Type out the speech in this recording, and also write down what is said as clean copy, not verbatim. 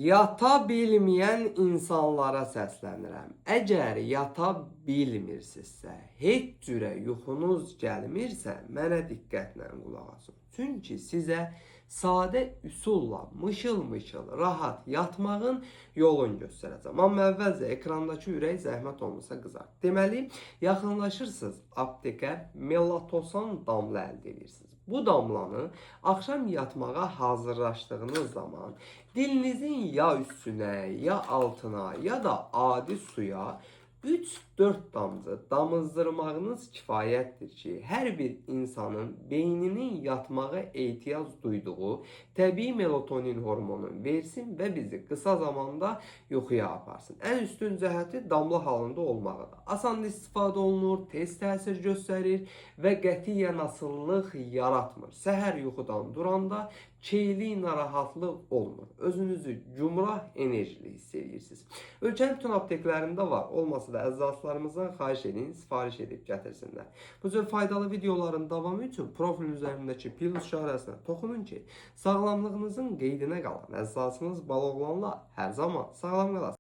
Yata bilməyən insanlara səslənirəm. Əgər yata bilmirsinizsə, heç cürə yuxunuz gəlmirsə, mənə diqqətlə qulaq asın. Çünki sizə sadə üsulla mışıl-mışıl rahat yatmağın yolunu göstərəcəm. Amma əvvəlcə ekrandakı ürək zəhmət olmasa qızart. Deməli, yaxınlaşırsınız aptekə, melatosan damla əldə edirsiniz. Bu damlanı axşam yatmağa hazırlaşdığınız zaman dilinizin ya üstünə, ya altına, ya da adi suya 3-4 damcı damızdırmağınız kifayətdir ki, hər bir insanın beyninin yatmağa ehtiyac duyduğu təbii melatonin hormonu versin və bizi qısa zamanda yuxuya aparsın. Ən üstün cəhəti damla halında olmağıdır. Asan istifadə olunur, tez təsir göstərir və qətiyyən asılılıq yaratmır. Səhər yuxudan duranda keyli narahatlıq olmur. Özünüzü gümrah enerjili hiss edirsiniz. Ölkənin bütün apteklərində var. Olmasa da əczaçılarımızdan xahiş edin, sifariş edib gətirsinlər. Bu cür faydalı videoların davamı üçün profil üzərindəki plus işarəsinə toxunun ki, sağlamlığınızın qeydinə qalan əczaçınız Baloğlanla hər zaman sağlam qalasınız.